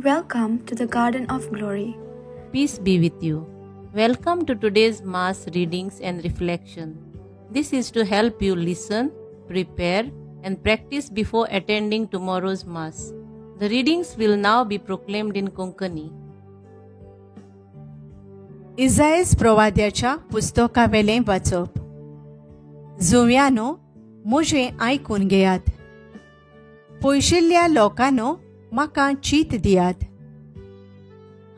Welcome to the Garden of Glory. Peace be with you. Welcome to today's Mass readings and reflection. This is to help you listen, prepare, and practice before attending tomorrow's Mass. The readings will now be proclaimed in Konkani. इजायस प्रवाद्याच्या पुस्तकावेलें वाचप. जुंव्यानो, म्हजें आयकून घेयात. पयशिल्ल्या लोकांनो, म्हाका चीत दियात.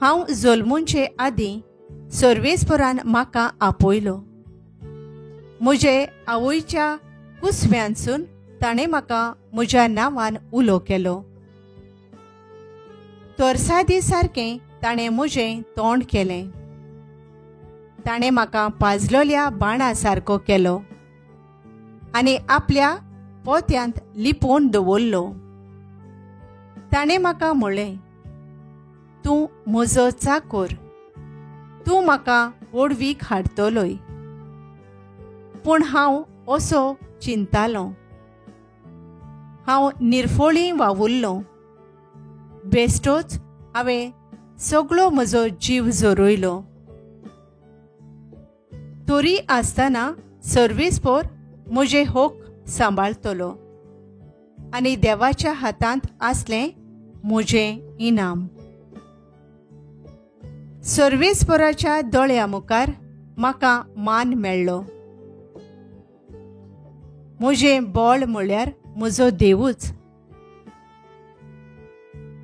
हांव जल्मुचे आदीं सर्वेस्परान म्हाका आपयलो. म्हजे आवयच्या कुसव्यानसून ताणें म्हाका म्हज्या नांवान उलो केलो. तरसादी सारकें ताणें म्हजें तोंड केलें. ताणें म्हाका पाजलोल्या बाणा सारको केलो आनी आपल्या पोत्यांत लिपोवन दवरलो. ताणें म्हाका म्हणलें, तूं म्हजो चाकोर, तूं म्हाका व्हडवीक हाडटलोय. पूण हांव असो चिंतालों, हांव निर्फोळी वावुरलों. बेश्टोच हांवें सगळो म्हजो जीव झरयलो. तरी आसतना सर्वेस्पोर म्हजें होक सांबाळटलो आनी देवाच्या हातांत आसलें म्हजें इनाम. सर्वेस्पोराच्या दोळ्या मुखार म्हाका मान मेळ्ळो. म्हजें बळ म्हळ्यार म्हजो देवूच.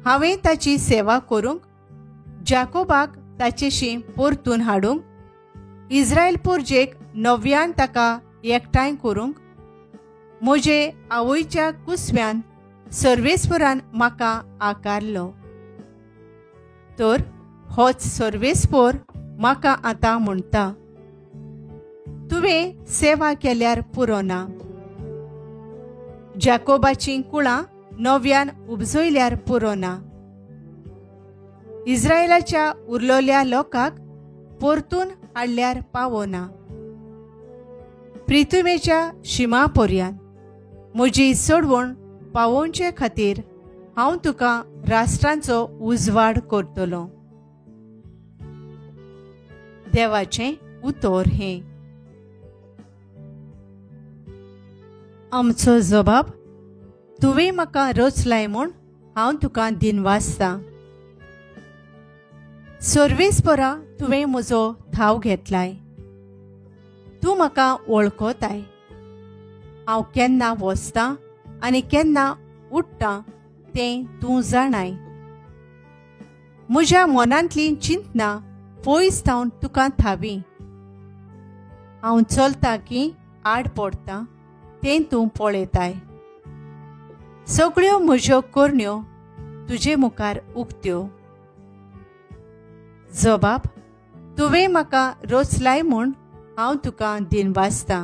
हांवें ताची सेवा करूंक, जाकोबाक ताचेशी परतून हाडूंक, इस्रायल पुर्जेक नव्यान ताका एकठांय करूंक म्हजे आवयच्या कुसव्यान सर्वेस्परान म्हाका आकारलो. तर होच सर्वेस्पोर म्हाका आतां म्हणटा, तुवें सेवा केल्यार पुरो ना, जाकोबाचीं कुळां नव्यान उपजयल्यार पुरो ना, इस्रायलाच्या उरलोल्या लोकांक परतून हाडल्यार पावना. प्रिथुमेच्या शिमा पर्यान म्हजी सोडवण पावोवचे खातीर हांव तुका राष्ट्रांचो उजवाड करतलो. देवाचें उतर हें. आमचो जबाब, तुवें म्हाका रचलाय म्हूण हांव तुका दिनवासता. सर्वेस्परा, तुवें म्हजो थाव घेतलाय. तूं म्हाका वळखताय. हांव केन्ना वचतां आनी केन्ना उठ्ठां तें तूं जाणाय. म्हज्या मनांतलीं चिंतनां पयस थावन तुका थावी. हांव चलतां की आड पडटा तें तूं पळयताय. सगळ्यो म्हज्यो करण्यो तुजे मुखार उक्त्यो. जबाब, तुवें म्हाका रचलाय म्हूण हांव तुका दिनवासतां.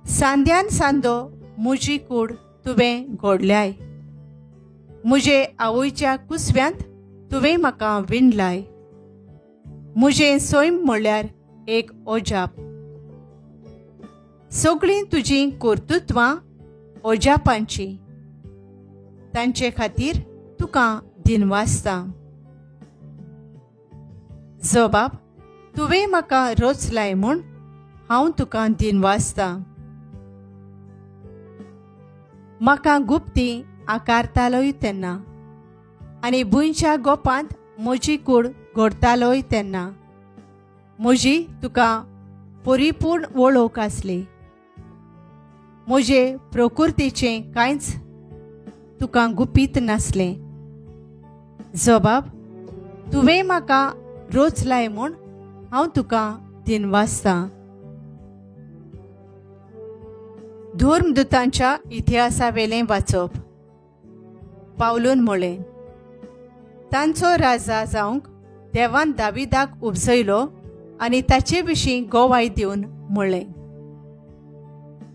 सांद्यान सांदो म्हजी कूड तुवें घडल्याय. म्हजे आवयच्या कुसव्यांत तुवें म्हाका विणलाय. म्हजें सैम म्हळ्यार एक अजाप. सगळीं तुजीं कर्तृत्वां अजापांचीं. तांचे खातीर तुका दिनवासतां. जबाब, तुवें म्हाका रचलाय म्हूण हांव तुका दिनवासतां. म्हाका गुप्ती आकारतालोय तेन्ना आनी भुंयच्या गोपांत म्हजी कूड घडतालोय तेन्ना म्हजी तुका परिपूर्ण वळख आसली. म्हजे प्रकृतीचें कांयच तुका गुपीत नासलें. जबाब, तुवें म्हाका रचलाय म्हूण हांव तुका दिनवासतां. धर्मदूतांच्या इतिहासावेलें वाचप. पावलून म्हळें, तांचो राजा जावंक देवान दाविदाक उपजयलो आनी ताचे विशीं गोवाय दिवन म्हळें,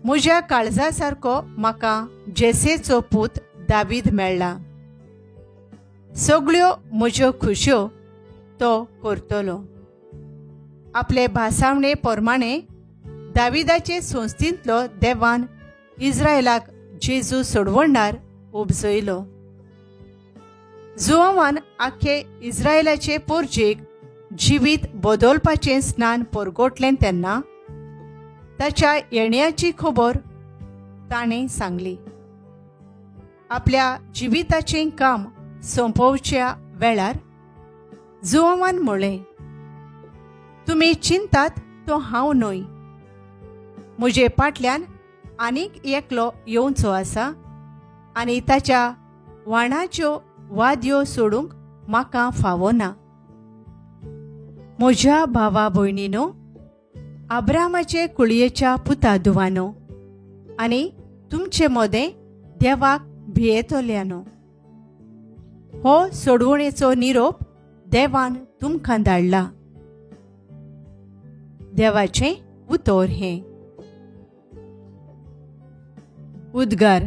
म्हज्या काळजा सारको म्हाका जेसेचो पूत दावीद मेळ्ळा. सगळ्यो म्हज्यो खुश्यो तो करतलो. आपले भासावणे प्रमाणे दाविदाचे संस्थेंतलो देवान इस्रायलाक जेजू सोडवणार उपजयलो. जुआंवान आख्खे इस्रायलाचे पोरजेक जिवीत बदलपाचें स्नान परगटलें तेन्ना ताच्या येण्याची खबर ताणें सांगली. आपल्या जिविताचें काम सोंपोवच्या वेळार जुआंवान म्हळें, तुमी चिंतात तो हांव न्हय, म्हजे फाटल्यान आनीक एकलो येवचो आसा आनी ताच्या वाणाच्यो वाद्यो सोडूंक म्हाका फावो ना. म्हज्या भावा भयणीनो, आब्रामाचे कुळयेच्या पुता धुवानो आनी तुमचे मदें देवाक भियेतल्यानो, हो सोडवणेचो निरोप देवान तुमकां धाडला. देवाचें उतर हें. उद्गार.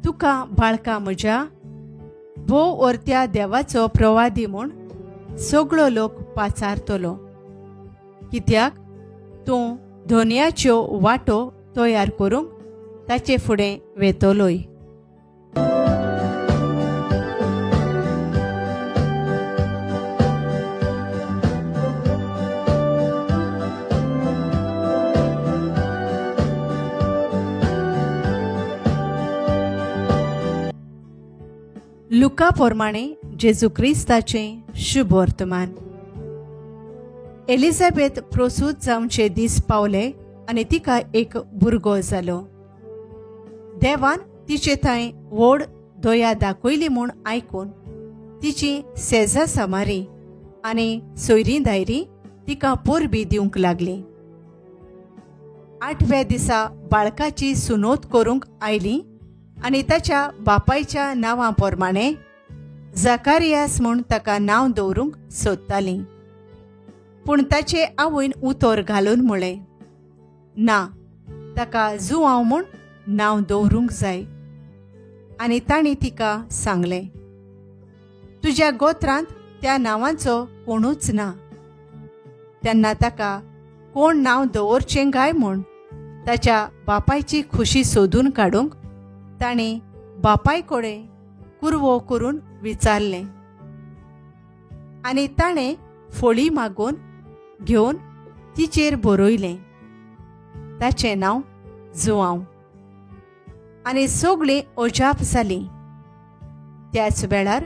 तुका बाळका म्हज्या भोव ओरत्या देवाचो प्रवादी म्हूण सगळो लोक पाचारतलो, कित्याक तूं धोनयाच्यो वाटो तयार करूंक ताचे फुडें वेतलोय. लुका प्रमाणे जेजू क्रिस्ताचें शुभ वर्तमान. एलिझाबेथ प्रसूत जावचे दीस पावले आनी तिका एक भुरगो जालो. देवान तिचे थंय व्हड दया दाखयली म्हूण आयकून तिची सेजा सामारी आनी सोयरीं दायरीं तिका परबी दिवंक लागली. आठव्या दिसा बाळकाची सुनोत करूंक आयली आनी ताच्या बापायच्या नांवा प्रमाणे जाकारियास म्हूण ताका नांव दवरूंक सोदताली. पूण ताचे आवयन उतर घालून म्हळें, ना, ताका जुआंव म्हूण नांव दवरूंक जाय. आनी तांणी तिका सांगलें, तुज्या गोत्रांत त्या नांवाचो कोणूच ना. तेन्ना ताका कोण नांव दवरचें काय म्हूण ताच्या बापायची खुशी सोदून काडूंक ताणें बापाय कडेन कुरवो करून विचारलें. आनी ताणें फोळी मागून घेवन तिचेर बरयलें, ताचें नांव जुआंव. आनी सगळीं अजाप जालीं. त्याच वेळार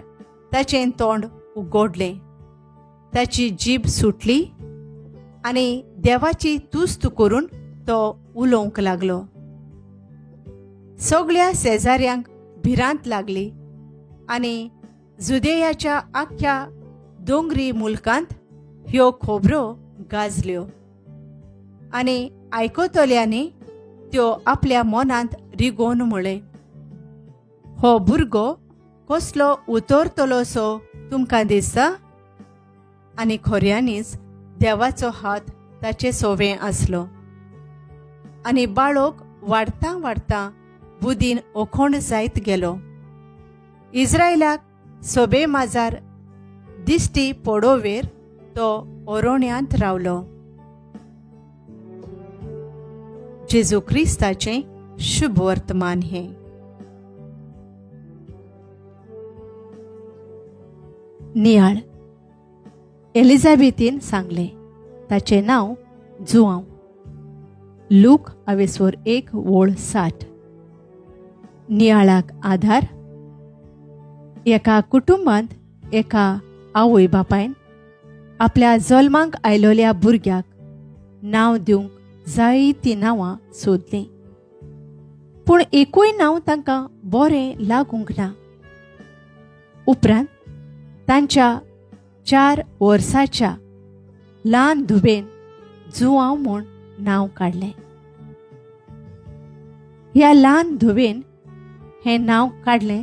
ताचें तोंड उगडलें, ताची जीब सुटली आनी देवाची तुस्त करून तो उलोवंक लागलो. सगळ्या शेजाऱ्यांक भिरांत लागली आनी जुदेयाच्या आख्ख्या दोंगरी मुलकांत ह्यो खबरो गाजल्यो आनी आयकतल्यांनी त्यो आपल्या मनांत रिगोवन म्हळें, हो भुरगो कसलो उतरतलोसो तुमकां दिसता? आनी खऱ्यांनीच देवाचो हात ताचे सोवे आसलो. आनी बाळक वाडता वाडता बुदीन ओखोंड जायत गेलो. इस्रायलाक सोबे माजार दिश्टी पडोवेर तो ओरोण्यांत रावलो. जेजू क्रिस्ताचें शुभ वर्तमान हें. नियाळ. एलिझाबेथीन सांगलें, ताचें नांव जुआंव. लूक आवेसोर 1:60. नियाळाक आधार. एका कुटुंबांत एका आवय बापायन आपल्या जल्माक आयलोल्या भुरग्याक नांव दिवंक जायतीं नांवां सोदलीं, पूण एकूय नांव तांकां बरें लागूंक ना. उपरांत तांच्या 4 वर्साच्या ल्हान धुवेन जुआंव म्हूण नांव काडलें. ह्या ल्हान धुवेन हें नांव काडलें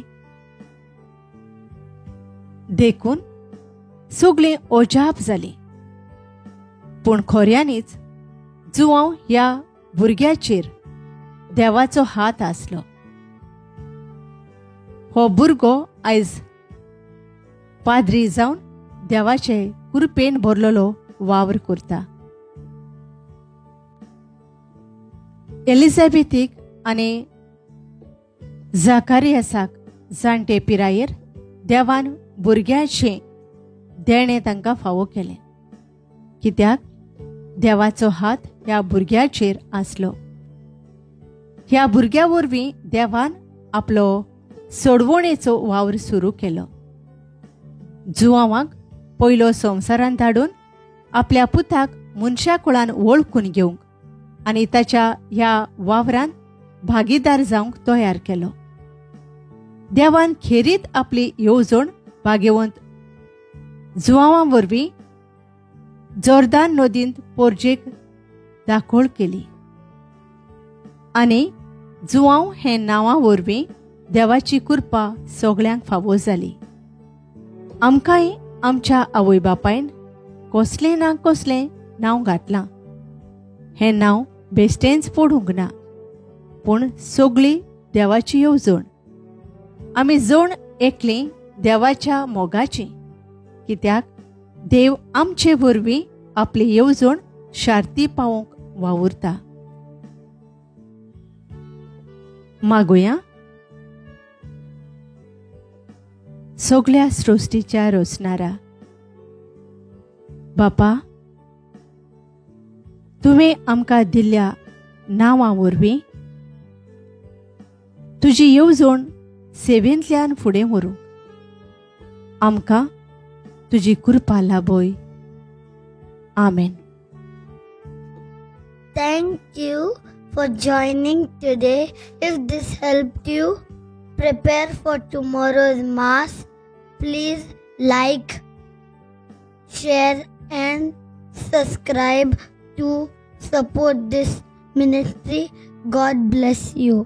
देखून सगळीं अजाप जालीं. पूण खऱ्यांनीच जुआंव ह्या भुरग्याचेर देवाचो हात आसलो. हो भुरगो आयज पाद्री जावन देवाचे कृपेन भरलेलो वावर करता. एलिझाबेथीक आनी जाकारियासाक जाणटे पिरायेर देवान भुरग्याचें देणें तांकां फावो केलें, कित्याक देवाचो हात ह्या भुरग्याचेर आसलो. ह्या भुरग्या वरवीं देवान आपलो सोडवणेचो वावर सुरू केलो. जुवांवाक पयलो संवसारांत धाडून आपल्या पुताक मनशा कुळान वळखून घेवंक आनी ताच्या ह्या वावरान भागीदार जावंक तयार केलो. देवान खेरीत आपली येवजण भाग्यवंत जुवांवां वरवीं जोर्दान नदींत पोरजेक दाखोळ केली आनी जुवांव हे नांवा वरवीं देवाची कृपा सगळ्यांक फावो जाली. आमकांय आमच्या आवय बापायन कसलें ना कसलें नांव घातलां. हें नांव बेश्टेंच पडूंक ना, पूण सगळी देवाची येवजण. आमी जण एकलीं देवाच्या मोगाची, कित्याक देव आमचे वरवीं आपली येवजण शार्ती पावोवंक वावुरता. मागुया. सगळ्या सृश्टीच्या रचणारा बापा, तुवें आमकां दिल्ल्या नांवां वरवीं तुजी येवजण सेवेंतल्यान फुडें व्हरूंक आमकां तुजी कृपा लाभय. आमेन. Thank you for joining today. If this helped you prepare for tomorrow's Mass, please like, share and subscribe to support this ministry. God bless you.